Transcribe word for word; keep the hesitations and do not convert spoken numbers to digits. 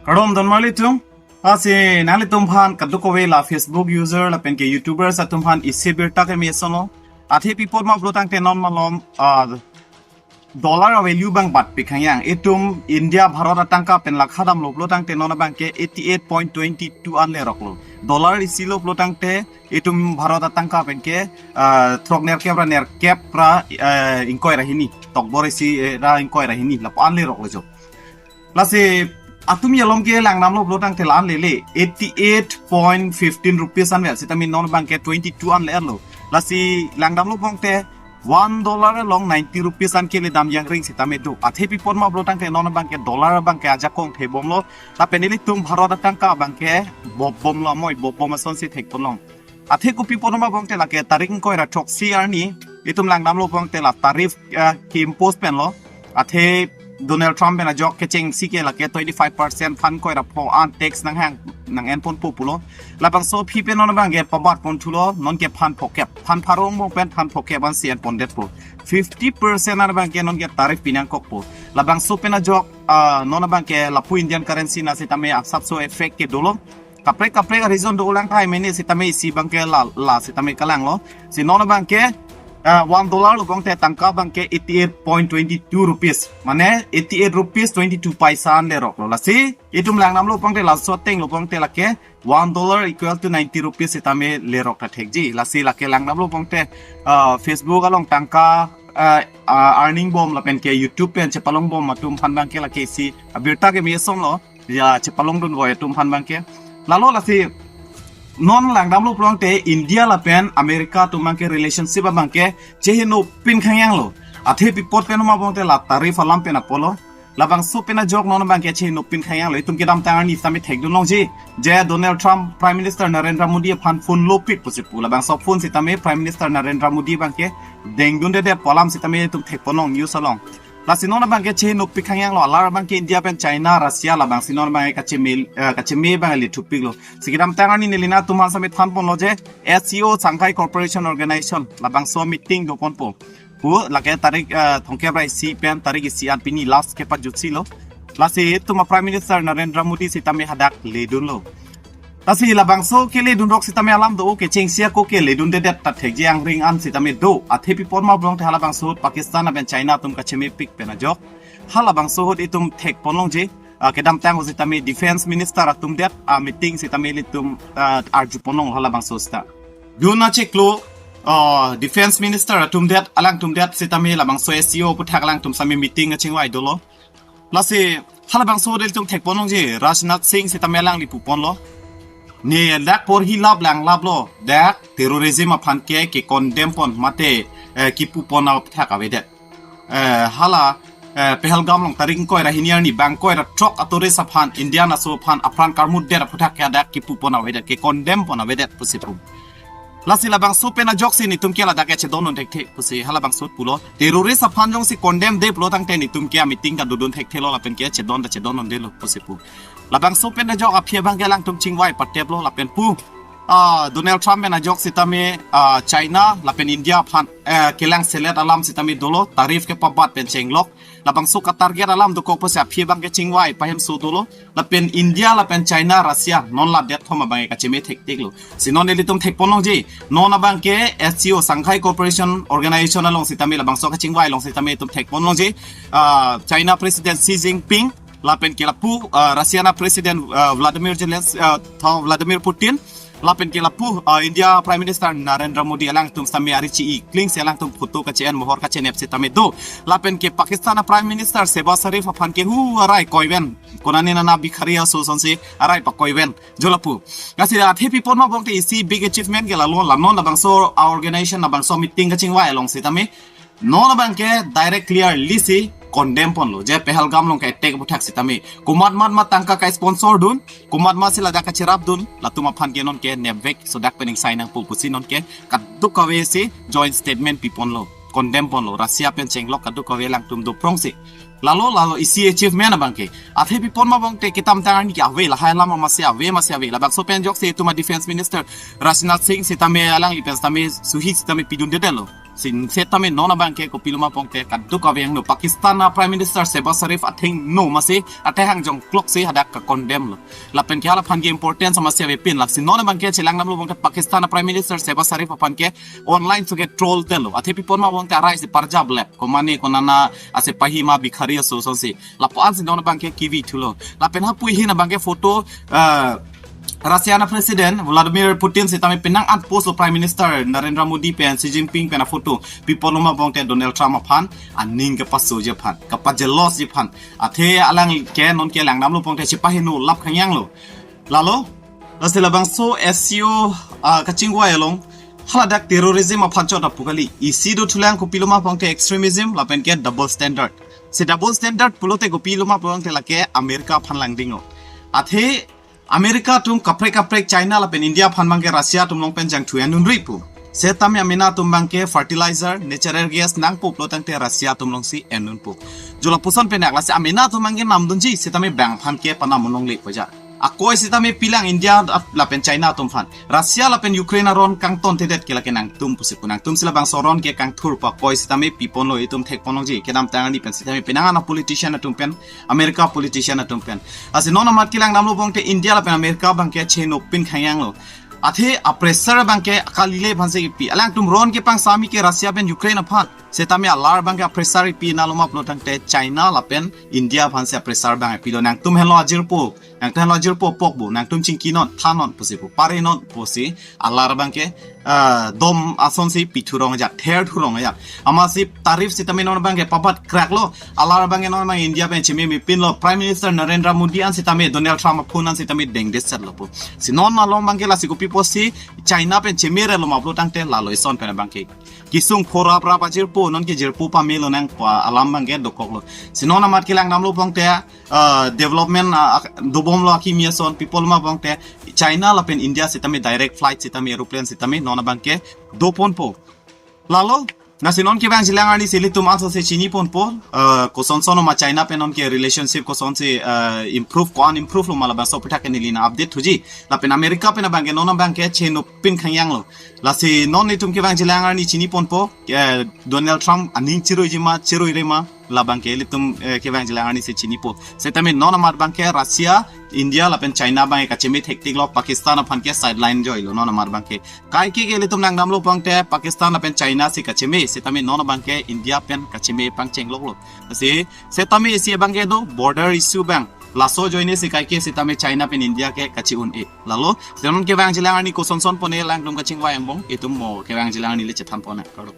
Kardom don marli tum. Lasi nanglitum aphan kadokave la Facebook user lapen ke YouTubers atum aphan isi birta keme ason lo. Athe pi apot ma pulo tangte non malom, ah, dollar a value abang batpik hangyang. Itum India Bharat atangka pen lakha damlo pulo tangte non abang ke eighty eight point twenty two an lerok lo. Dollar isi lo pulo tangte itum Bharat atangka pen ke, ah, throk nerkep ra nerkep ra, eh, ingkoi ra hini. Tokbor isi, eh, ra ingkoi ra hini. Lapu an lerok lo jo. Lasi atum along ke langdamlo pulo tangte la-an lele, eighty eight point fifteen rupees an vel sitame non abang ke twenty two an le-an lo. Lasi langdamlo pulo tangte one dollar along ninety rupees an ke ledam jangring sitame do. Athe pi apot ma pulo tangte non abang ke dollar abang ke ajakong thebom lo. Lapen ilitum Bharat atangka abang ke bopbom lo, amoi bopbom asonsi thekpon long. Athe kopi apot ma pulo tangte lake tarik ingkoi ra throksi arni itum langdamlo pulo tangte la tariff, eh, ke-impose pen lo. Athe Donald Trump pen ajok kechengsi ke lake twenty five percent phan ingkoi ra pho an tax nanghang nang-enponpo pulo. Labangso aphi pen non abang ke pabatpon thulo, non ke phan phokep. Phan pharo angbong pen phan phokep ansi enpondetpo. Fifty percent an abang ke non ke tariff pinangkokpo. Labangso pen ajok, ah, non abang ke lapu Indian currency na sitame asapso effect ke dolo. Kaprek kaprek a-reason dolang tahai mene sitame isi abang ke la, la sitame kalang lo. Si non abang ke, ah, one dollar lo pulo tangte tangka abang ke eighty eight point twenty two rupees. Mane eighty eight rupees twenty two paisa an lerok lo. Lasi itum langdamlo pulo tangte laso ateng lo pulo tangte lake one dollar equal to ninety rupees sitame lerok ta thekji. Lasi lake langdamlo pulo tangte, ah, Facebook along tangka, ah, ah, earning bom lapen ke YouTube pen chepalong bom atum aphan abang ke lake isi abirta keme ason lo. Ya, chepalong dunvoi atum aphan abang ke. Lalo lasi non langdamlo pulo tangte India lapen America atum abang ke relationship abang ke chehenopin hangyang lo. Athe pi apot pen ma pulo tangte la tariff alam pen apot lo. Labangso pen ajok non abang ke chehenopin hangyang lo. Itum kedamtang arni sitame thekdun longji, je Donald Trump Prime Minister Narendra Modi aphan phone lopik pusi pu. Labangso phone sitame Prime Minister Narendra Modi abang ke dengdundedet pu alam sitame itum thekpon long news along. Lasi non abang ke chehenopik hangyang lo, alar abang ke India pen China, Russia labangsi non abang ke kacheme, eh, kacheme abang le thupik lo. Si kedamtang arni neli nangtum aphan sitame thanpon lo je, S C O, Shanghai Cooperation Organization, labangso meeting doponpo pu, lake tarik, eh, thomkep ra isi pen tarik isi an pini last kepajutsi lo. Lasi itum a Prime Minister Narendra Modi sitame hadak ledun lo. Lasi labangso kele dunrok sitame alam do, kechengsi ako kele dundedet ta thekji angring an sitame do. Athe pi apot ma pulo tangte halabangso ahut Pakistan lapen China atum kachemepik pen ajok. Halabangso ahut itum thekpon longji, ah, kedamtang ahut sitame Defense Minister atum det, ah, meeting sitame ilitum, ah, arjupon long halabangso sita. June achiklo, ah, Defense Minister atum det, alangtum det sitame labangso S C O aputhak alangtum sitame meeting kachingvai dolo. Lasi halabangso ahut ilitum thekpon longji, Rajnath Singh sitame alangli pupon lo. Ne dak porhi lap lang lap lo, dak terrorism aphan ke, ke condemn pon mate, eh, kipupon athak avedet. Eh, hala, eh, Pahalgam along tarik ingkoi ra hini arni bang ingkoi ra throk a-tourist aphan, Indian aso aphan apran karmutdet aputhak ke dak kipupon avedet, ke condemn pon avedet pusi pu. Lasi labangso pen ajoksi netum ke ladak ke chedondun thekthe pusi halabangso ahut pulo. Terrorist aphan jongsi condemn de pulo tangte netum ke a-meeting ta dodun thekthe lo lapen ke chedon ta chedondunde lo pusi pu. Labangso pen ajok aphi abang ke alangtum chingvai patep lo lapen pu. Ah, Donald Trump pen ajok sitame, ah, China lapen India aphan, eh, kelang selet alam sitame dolo, tariff kepabat pen chenglok. Labangso ka-target alam dokok pusi aphi abang ke chingvai pahemso dolo. Lapen India, lapen China, Russia, non la det thom abang ke kacheme thektik lo. Si non ilitum thekpon longji, non abang ke S C O, Shanghai Cooperation Organization along sitame labangso kachingvai along sitame itum thekpon longji, ah, China President Xi Jinping, lapen ke lapu, ah, Russia a-President, ah, Vladimir Zelensky, ah, tho Vladimir Putin, lapen ke lapu, ah, India Prime Minister Narendra Modi alangtum sitame ari chi-i klingsi alangtum photo kache-en mohor kachenep sitame do. Lapen ke Pakistan a-Prime Minister Shehbaz Sharif aphan ke hu arai koiven. Konane nana bhikhari aso asonsi arai pakoiven. Jo lapu. Lasi athe pi apot ma pulo tangte isi big achievement ke lalo, la non labangso a-organization labangso meeting kachingvai along sitame non abang ke direct clearly si condemn ponlo, je Pahalgam along ke attack aputhak sitame. Komat mat ma tangka ka-sponsor dun, komat ma si ladak kacherap dun, latum aphan ke non ke nepvek sodak pen ingsai nangpo pusi non ke kadokave si joint statement pi ponlo, condemn ponlo, Russia pen chenglok kadokave alangtum do prong si. Lalo, lalo isi achievement abang ke. Athe pi apot ma pulo tangte kedamtang arni ke ave, lahai alam ma si ave, ma si ave. Labangso pen ajoksi itum a-Defense Minister Rajnath Singh sitame alangli pen sitame suhi sitame pidundedet lo. Sin setame non abangke kopiloma pongte kaduk aveng no Pakistan a Prime Minister Shehbaz Sharif atheng no masi atehang jongklok si hadak ka condemn lo. Lapen ke hala aphan ke importance masi avepin lak. Si non abangke chelang damlo pongte Pakistan a Prime Minister Shehbaz Sharif aphan ke online so ke troll telo. Athe pipon ma pongte arai si parjap lep. Komane konana ase pahima bikhari aso so si. Lapu-an si non abangke kivi thulo. Lapen hapui hin abangke photo, ah, Russia na President Vladimir Putin setame penang an post lo Prime Minister Narendra Modi pen Xi Jinping pen a photo pipon ma pongte Donald Trump aphan aning kepasoji aphan, kepajelousji aphan. Athe alang ke non ke lang damlo pongte chepahi no lap khangyang lo. Lalo, lasi labangso S C O, ah, kachingvai along haladak terrorism aphan chot apu kali. Isi do thulang kopiloma pongte extremism lapen ke double standard. Si double standard pulote kopiloma pongte lake America aphan langding lo. Athe America atum kaprek kaprek China lapen India aphan abangke Russia atum along pen jangthu en-un-ri pu. Setame amena atum abangke fertilizer, natural gas nangpo pulo tangte Russia atum along si en-un-po. Jo lapuson pen dak lasi amena atum abangke namdunji setame bang aphan ke panam un-ong le pu ja. Akoi setame pilang India ap- lapen China atum aphan. Russia lapen Ukraine aron kangtontedet ke lake nangtum pusi pu nangtum si labangso aron ke kangthur pu akoi setame pipon lo itum thekpon longji. Kedamtang arni pen setame penang an a politician atum pen, America politician atum pen. Lasi non amat kelang damlo pongte India lapen America abangke chenopin khangyang lo. Athe a pressure abangke kalile aphan si kipi. Alangtum aron kepangsami ke Russia pen Ukraine aphan. Setame alar abangke a pressure ipi naloma pulo tangte China lapen India aphan si a pressure abang ipilo. Nangtum henlo ajirpo. Nangtum henlo ajirpo pok bo. Nangtum chingki non, than non pusi pu. Pare non pusi. Alar abangke, ah, dom ason si pi thurong ajat, ther thurong ajat. Amatsi tariff setame non abangke pabat krak lo. Alar abangke non abang India pen cheme mepin lo. Prime Minister Narendra Modi an setame Donald Trump aphun an setame dengdeset lo pu. Si non along abangke lasi kopi pusi China pen cheme re loma pulo tangte lalo ison pen abangke. Kisung phorap rap ajirpo non ke jirpo pame lonang pu alam abangke dokok lo. Si non amat kelang damlo pongte, ah, development, ah, ak- dobom lo akimi ason pipon ma pongte China lapen India setame direct flight setame aeroplane setame non abangke doponpo. Lalo, lasi non kevangjilang arni si ilitum aso si chiniponpo, ah, kosonson ma China pen non ke relationship kosonsi, ah, improve ko-an improve loma labangso aputhak ke neli nang update thuji. Lapen America pen abangke non abangke chenopin khangyang lo. Lasi non itum kevangjilang arni chiniponpo, eh, Donald Trump aning chiruiji ma, chiruire ma, labangke ilitum, eh, kevangjilang arni si chinipo. Setame non amat abangke Russia, India lapen China abangke kacheme thektik lo, Pakistan aphan ke sideline joi lo non amat abangke. Kaike ke ilitum nang damlo pongte Pakistan lapen China si kacheme, setame non abangke India pen kacheme pangcheng lok lo. Lasi setame isi abangke do border issue abang. Laso ajoine si kaike setame China pen India ke kachi-un-e. Lalo, si non kevangjilang arni kosonson pone alangtum kachingvai angbong, itum mo kevangjilang arni le chethan pon nang. Kardom.